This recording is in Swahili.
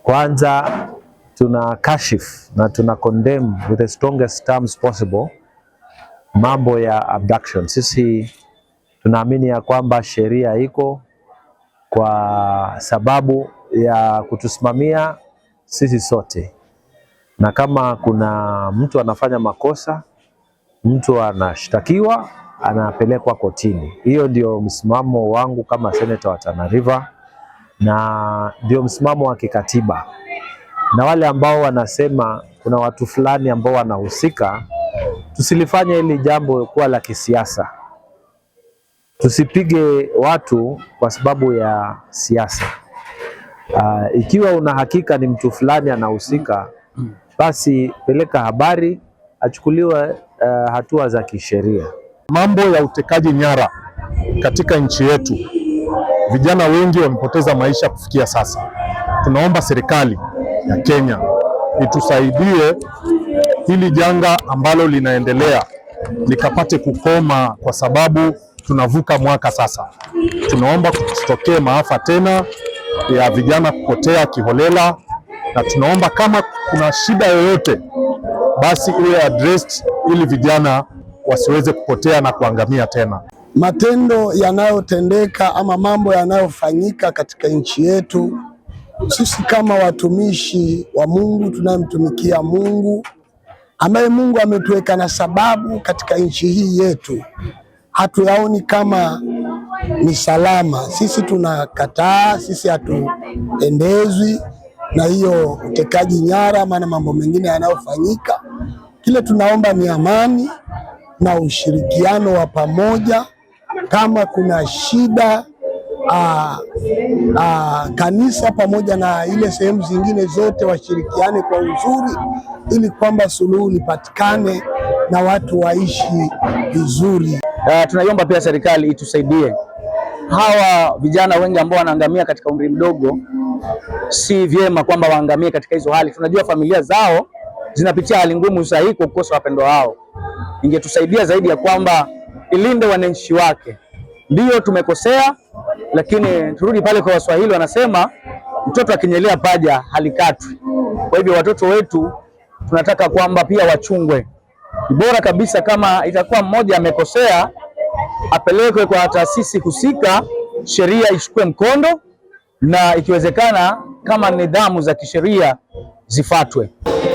Kwanza tuna kashifu na tuna condemn with the strongest terms possible mambo ya abduction. Sisi tunaamini ya kwamba sheria iko kwa sababu ya kutusimamia sisi sote, na kama kuna mtu anafanya makosa, mtu anashtakiwa, anapelekwa kotini. Hiyo ndio msimamo wangu kama seneta wa Tana River na ndio msimamo wa kikatiba. Na wale ambao wanasema kuna watu fulani ambao wanahusika, tusilifanye hili jambo kuwa la kisiasa. Tusipige watu kwa sababu ya siasa. Ikiwa una hakika ni mtu fulani anahusika, basi peleka habari, achukuliwe hatua za kisheria. Mambo ya utekaji nyara katika nchi yetu, vijana wengi wamepoteza maisha kufikia sasa. Tunaomba serikali ya Kenya itusaidie hili janga ambalo linaendelea likapate kukoma, kwa sababu tunavuka mwaka sasa. Tunaomba kusitokee maafa tena ya vijana kupotea kiholela, na tunaomba kama kuna shida yoyote basi iwe addressed ili vijana wasiweze kupotea na kuangamia tena. Matendo yanayotendeka ama mambo yanayofanyika katika nchi yetu, sisi kama watumishi wa Mungu tunayemtumikia Mungu ambaye Mungu ametuweka na sababu katika nchi hii yetu, hatuyaoni kama ni salama. Sisi tunakataa, sisi hatupendezwi na hiyo utekaji nyara, maana mambo mengine yanayofanyika. Kile tunaomba ni amani na ushirikiano wa pamoja. Kama kuna shida kanisa pamoja na ile sehemu zingine zote washirikiane kwa uzuri, ili kwamba suluhu lipatikane na watu waishi vizuri. Tunaiomba pia serikali itusaidie hawa vijana wengi ambao wanaangamia katika umri mdogo. Si vyema kwamba waangamie katika hizo hali. Tunajua familia zao zinapitia hali ngumu sasa kwa kukosa wapendwa wao. Ingetusaidia zaidi ya kwamba ilinde wananchi wake. Ndiyo tumekosea, lakini turudi pale kwa Waswahili wanasema mtoto akinyelia paja halikatwi. Kwa hivyo watoto wetu tunataka kwamba pia wachungwe. Ni bora kabisa kama itakuwa mmoja amekosea apelekwe kwa taasisi husika, sheria ichukue mkondo na ikiwezekana kama nidhamu za kisheria zifatwe.